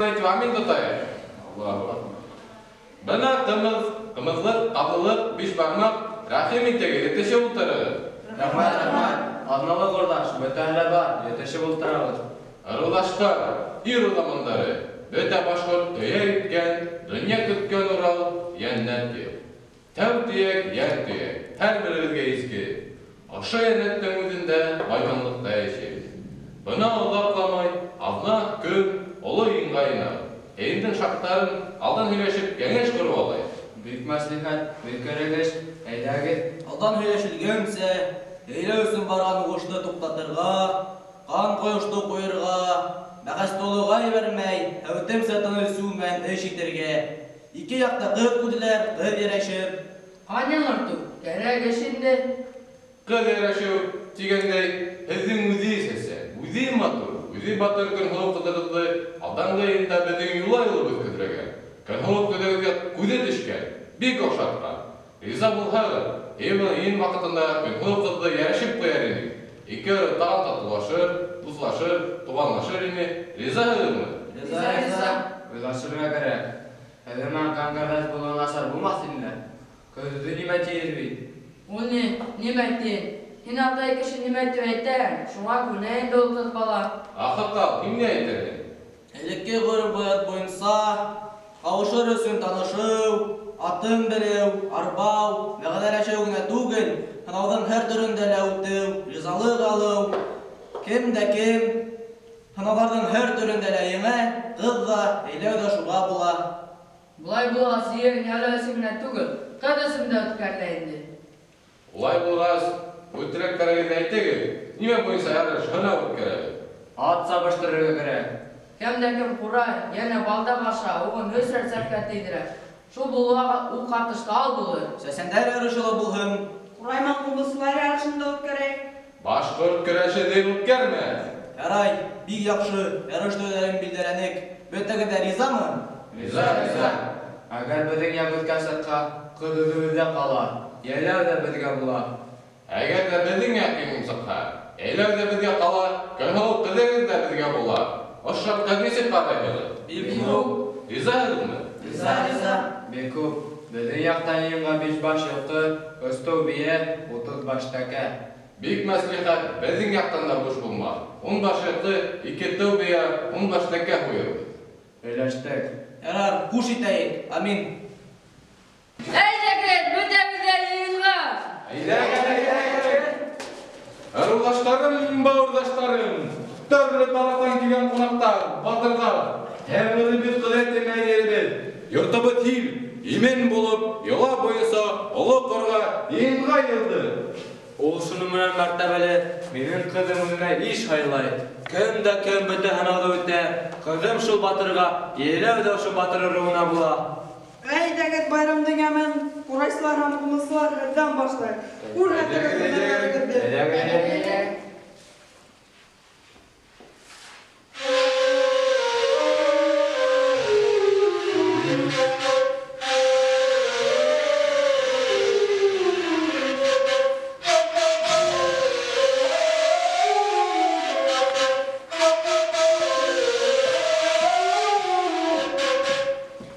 Әйтеп, амин тотайыҡ. Аллаһу акбар. Бына ҡымыҙ, ҡымыҙлыҡ, ҡаҙылыҡ, бишбармаҡ, рәхим итегеҙ, етешеп ултырығыҙ. Рәхмәт, рәхмәт. Аҙналыҡ ҡорҙаш, бөтәһе лә бар, етешеп ултырабыҙ. Ырыуҙаштар, ир уҙамандары, бөтә башҡорт төйәк иткән, донъя көткән Урал, йәннәт ел. Тәү төйәк, йән төйәк, һәр беребеҙгә изге. Ошо йәннәттең үҙендә байманлыҡта йәшәйбеҙ. Бына оҙаҡламай, аҙна, көн, оло йыйынға йыйынабыҙ. Йыйындың шарттарын алдан һөйләшеп, кәңәш ҡороп алайыҡ. Бик мәслихәт, бик кәрәк эш, әйҙәгеҙ. Алдан һөйләшелгәнсә, йәйләү өсөн барған һуғышты туҡтатырға, ҡан ҡойошто ҡуйырға, бәхәсте олоға ебәрмәй, әүтемсә тыныс сү менән эш итергә. Ике яҡта ҡыҙ күҙләр, ҡыҙ йәрәшер. Ҡан яңыртыу кәрәк эш инде. Ҡыҙ йәрәшеү тигәндәй, һеҙҙең үҙе сәсән, үҙе матур, үҙе батыр Көнһылыу ҡыҙығыҙҙы алданғы йыйында беҙҙең Юлай улыбыҙ көҙрәгән. Көнһылыу ҡыҙығыҙға күҙе төшкән, бик оҡшатҡан. Риза булһағыҙ, йыйын ваҡытында Көнһылыу ҡыҙҙы йәрәшеп ҡуяр инек. Ике ырыу тағын татыулашыр, дуҫлашыр, туғанлашыр ине. Ризаһығыҙмы? Риза, риза. Уйлашырға кәрәк. Һеҙҙең менән ҡан-ҡәрҙәш булыу насар булмаҫ ине лә. Көҙҙө нимә тиер бит? Ул ни, нимә тиер? Һин атай кеше нимә тип әйтәһең, шуға күнә инде ул ҡыҙ бала. Аҡһаҡал, һин ни әйтерһең? Элекке ғөрөф-ғәҙәт буйынса ҡауышыр өсөн танышыу, атын белеү, арбау, вәғәҙәләшеү генә түгел, һынауҙың һәр төрөндә лә үтеү, ризалыҡ алыу, кем дә кем һынауҙарҙың һәр төрөндә лә еңә, ҡыҙ ҙа, йәйләү ҙә шуға була. Былай булғас, йыйын йәйләү өсөн генә түгел, ҡыҙ өсөн дә үткәрелә инде. Улай булғас, үҙ теләктәрегеҙҙе әйтегеҙ, нимә буйынса ярыш, һынау үткәрәбеҙ? Ат сабыштырырға кәрәк. Кем дә кем ҡурай, йәнә балдаҡ аша, уғын өс рәт сәпкә тейҙерә. Шул булыуға уҡ атышта ал булыр. Сәсәндәр ярышы ла булһын. Ҡурай менән ҡумыҙсылар ярышын да үткәрәйек. Башҡорт көрәше тип үткәрмәҫ. Ярай, бик яҡшы, ярыш төрҙәрен билдәләнек. Бөтәгеҙ ҙә ризамы? Риза, риза. Әгәр беҙҙең яҡ үткән сыҡһа, ҡыҙ үҙебеҙҙә ҡала, йәйләү ҙә беҙгә була. Әгәр ҙә беҙҙең яҡ еңеп сыҡһа, йәйләү ҙә беҙгә ҡала, Көнһылыу ҡыҙығыҙ ҙа беҙгә була. Ошо шартҡа нисек ҡарайһығыҙ? Бик хуп. Ризаһығыҙмы? Риза, риза. Бик хуп. Беҙҙең яҡтан йыйынға биш баш йылҡы, өс тыу бейә, 30 баш тәкә. Бик мәслихәт, беҙҙең яҡтан да буш булмаҫ. 10 баш йылҡы, 2 тыу бейә, 10 баш тәкә һуйырбыҙ. Һөйләштек. Ярар, хуш итәйек. Амин. Әйҙәгеҙ, бөтәбеҙ ҙә йыйынға. Әйҙәгеҙ, әйҙәгеҙ. Ырыуҙаштарым, бауырҙаштарым, төрлө тарафтан килгән ҡунаҡтар, батырҙар, тәңребеҙ ҡөҙрәте менән еребеҙ, йортобоҙ һил, имен булып, йола буйынса оло ҡорға йыйынға йыйылды. Ул шуның менән мәртәбәле, минең ҡыҙым үҙенә иш һайлай. Кем дә кем бөтә һынауҙы үтә, ҡыҙым шул батырға, йәйләү ҙә ошо батыр ырыуына була. Әйҙәгеҙ, байрамдың йәмен ҡурайсылар һәм ҡумыҙсылар һеҙҙән башлай. Күрһәтегеҙ һөнәрҙәрегеҙҙе. Әйҙәгеҙ.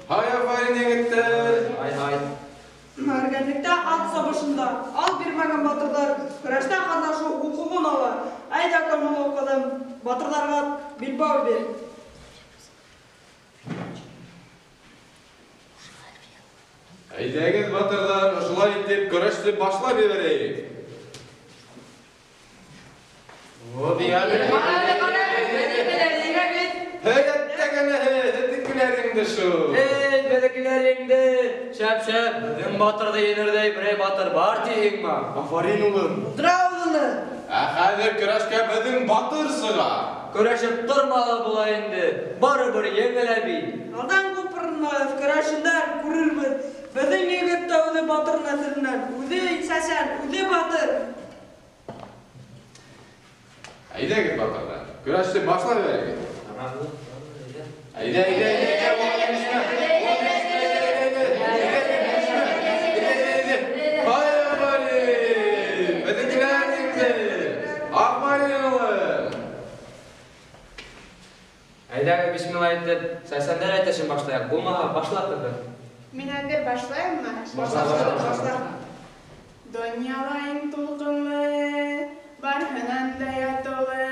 Һай, афарин, егеттәр! Һай, һай. Мәргәнлектә ат сабышында ал бирмәгән батырҙар көрәштә ҡатнашыу хоҡуғын ала. Әйҙә, Көнһылыу ҡыҙым, батырҙарға билбау бир. Әйҙәгеҙ, батырҙар, ошолай итеп көрәште башлап ебәрәйек. О, бейәле. Һәйәттәгәнәһе, һеҙҙекеләр инде шул. Эй, беҙҙекеләр инде. Шәп, шәп, беҙҙең батырҙы еңерҙәй берәй батыр бар тиһеңме? Афарин, улым. Ултыра ауыҙыңды. Ә хәҙер көрәшкә беҙҙең батыр сыға. Көрәшеп торма ла була инде. Барыбер еңелә бит. Алдан ҡупырынмағыҙ, көрәшендәр күрербеҙ. Беҙҙең егет тә үҙе батыр нәҫеленән, үҙе сәсән, үҙе батыр. Әйҙәгеҙ, батырҙар, көрәште башлап ебәрегеҙ. Әйҙә, әйҙә, әйҙә, әйҙә, Һай, афарин! Беҙҙекеләр инде. Афарин, улым. Әйҙәгеҙ бисмилла әйтеп, сәсәндәр әйтешен башлайыҡ. Булмаһа, башла ҡыҙым. Мин әҙер башлайыммы? Башла, башла. Донъяла иң тулҡынлы, барыһынан да ятыулы,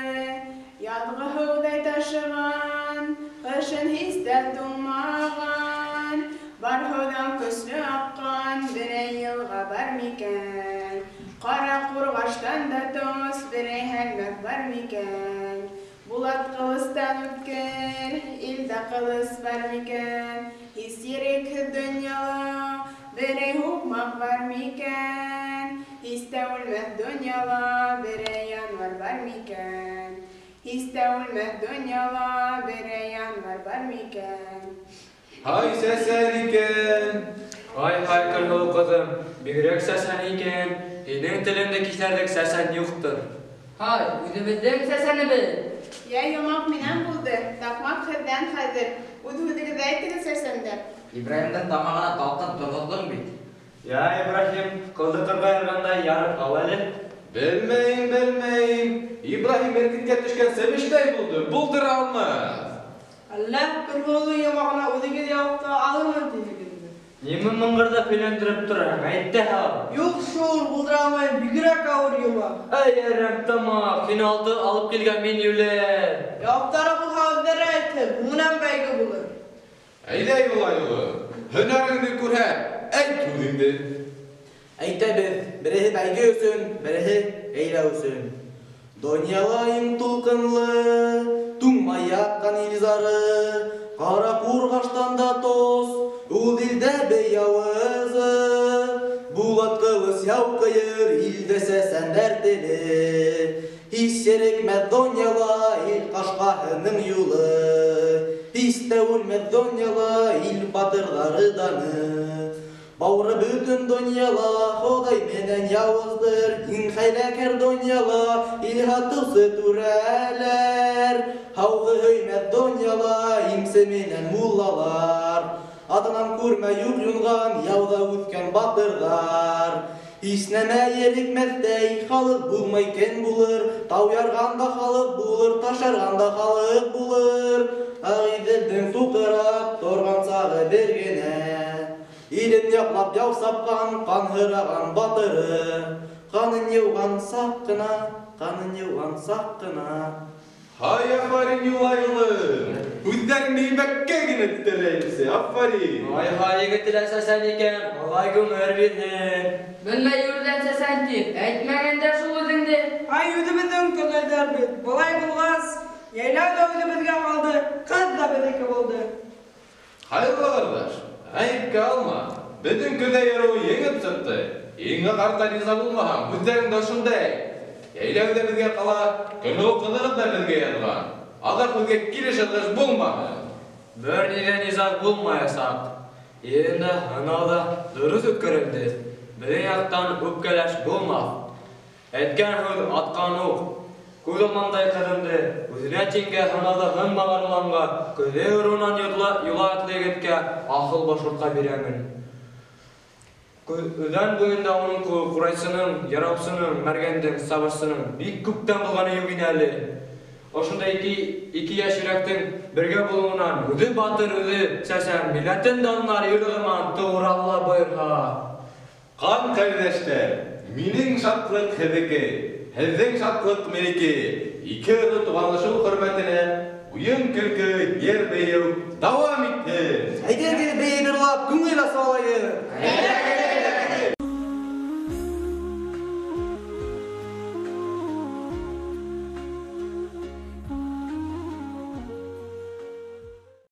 яҙғы һыуҙай ташыған, ҡышын һис тә туңмаған, бар һыуҙан көслө аҡҡан берәй йылға бар микән? Ҡара ҡурғаштан да тос берәй һәлмәк бар микән? Булат ҡылыстан үткер, илдә ҡылыс бар микән? Һис ерекһеҙ донъяла берәй һуҡмаҡ бар микән? Һис тә үлмәҫ донъяла берәй январ бар микән? Һис тә үлмәҫ донъяла берәй январ бар микән? Һай, сәсән икән! Ай, һай, Көнһылыу ҡыҙым, бигерәк сәсән икән. Һинең телеңде киҫәрлек сәсән юҡтыр. Һай, үҙебеҙҙең сәсәнебеҙ! Йә, йомаҡ минән булды, таҡмаҡ һеҙҙән хәҙер. Үҙ һүҙегеҙҙе әйтегеҙ, сәсәндәр. Ибраһимдың тамағына талҡын торғоҙҙоң бит. Йә, Ибраһим, ҡылды ҡырға ярғандай ярып ал әле. Белмәйем, белмәйем. Ибраһим эркеткә төшкән себештәй булды, булдыра алмаҫ. Әллә Көнһылыуҙың йомағына үҙегеҙ яуапты алырмын тиһегеҙме? Нимә мыңғырҙап һөйләндереп тораһың, әйт тә һал. Юҡ шул, булдыра алмайым, бигерәк ауыр йомаҡ. Эй, әрәм тамаҡ, һине алды алып килгән мин йүләр. Яуаптары булһа үҙҙәре әйтһен, һуңынан бәйге булыр. Әйҙә, Юлай улы, һөнәреңде күрһәт, әйт һүҙеңде. Әйтәбеҙ, береһе бәйге өсөн, береһе йәйләү өсөн. Донъяла иң тулҡынлы, туңмай ятҡан ил зары, ҡара ҡурғаштан да тос, ул илдә бей яуызы. Булат ҡылыс яу ҡыйыр, илдә сәсәндәр теле. Һис ерекмәҫ донъяла ил ҡашҡаһының юлы. Һис тә үлмәҫ донъяла ил батырҙары даны. Бауыры бөтөн донъяла Хоҙай менән яуыздыр, иң хәйләкәр донъяла ил һатыусы түрәләр. Һауғы һөймәҫ донъяла имсе менән муллалар. Атанан күрмә юҡ юнған, яуҙа үҫкән батырҙар. Һис нәмә ерекмәҫтәй халыҡ булмай кем булыр, тау ярған да халыҡ булыр, таш ярған да халыҡ булыр. Ағиҙелдең суҡырап торған сағы бер генә. Илен яҡлап яу сапҡан, ҡан һыраған батыры. Ҡанын йыуған саҡ ҡына, ҡанын йыуған саҡ ҡына. Һай, афарин, Юлай улым! Һүҙҙәреңде имәккә генә теләйемсе, афарин! Ай, һай, егете лә сәсән икән, Хоҙай ғүмер бирһен. Белмәй йүрҙән сәсән тип, әйтмәгәндә шул үҙеңде. Ай, үҙебеҙҙең көнләйҙәр бит. Былай булғас, йәйләү ҙә үҙебеҙгә ҡалды, ҡыҙ ҙа беҙҙеке булды. Хәйерле ҡәрҙәш, ғәйепкә алма. Беҙҙең көҙә ярыуы еңеп сыҡты. Иңе ҡарта риза булмаһаң, һүҙҙәреңде ошонда әйт. Йәйләү ҙә беҙгә ҡала, Көнһылыу ҡыҙығыҙ ҙа беҙгә яҙған. Аҙаҡ һүҙгә килеш ыҙғыш булмаһын. Бер ниҙә низағ булмаясаҡ. Йыйын да, һынау ҙа дөрөҫ үткәрелде. Беҙҙең яҡтан үпкәләш булмаҫ. Әйткән һүҙ атҡан уҡ. Күҙ алмамдай ҡыҙымды үҙенә тиңгә һынауҙа һынмаған уланға, көҙө урынынан юла атлы егеткә аҡыл башҡортҡа бирәмен. Үҙән буйында уның кеүек ҡурайсының, яраусының, мәргәндең, сабышсының бик күптән булғаны юҡ ине әле. Ошондай ике йәш йөрәктең бергә булыуынан үҙе батыр, үҙе сәсән, милләтен данлар, йөрөгөмән, тоғро Алла бойорһа. Ҡан ҡәрҙәштәр, минең шатлыҡ һеҙҙеке, һеҙҙең шатлыҡ минеке. Ике ырыу туғанлашыу хөрмәтенә уйын-көлкө, ер бейеү дауам итһен. Әйҙәгеҙ бейеп йырлап, күңел асып алайыҡ.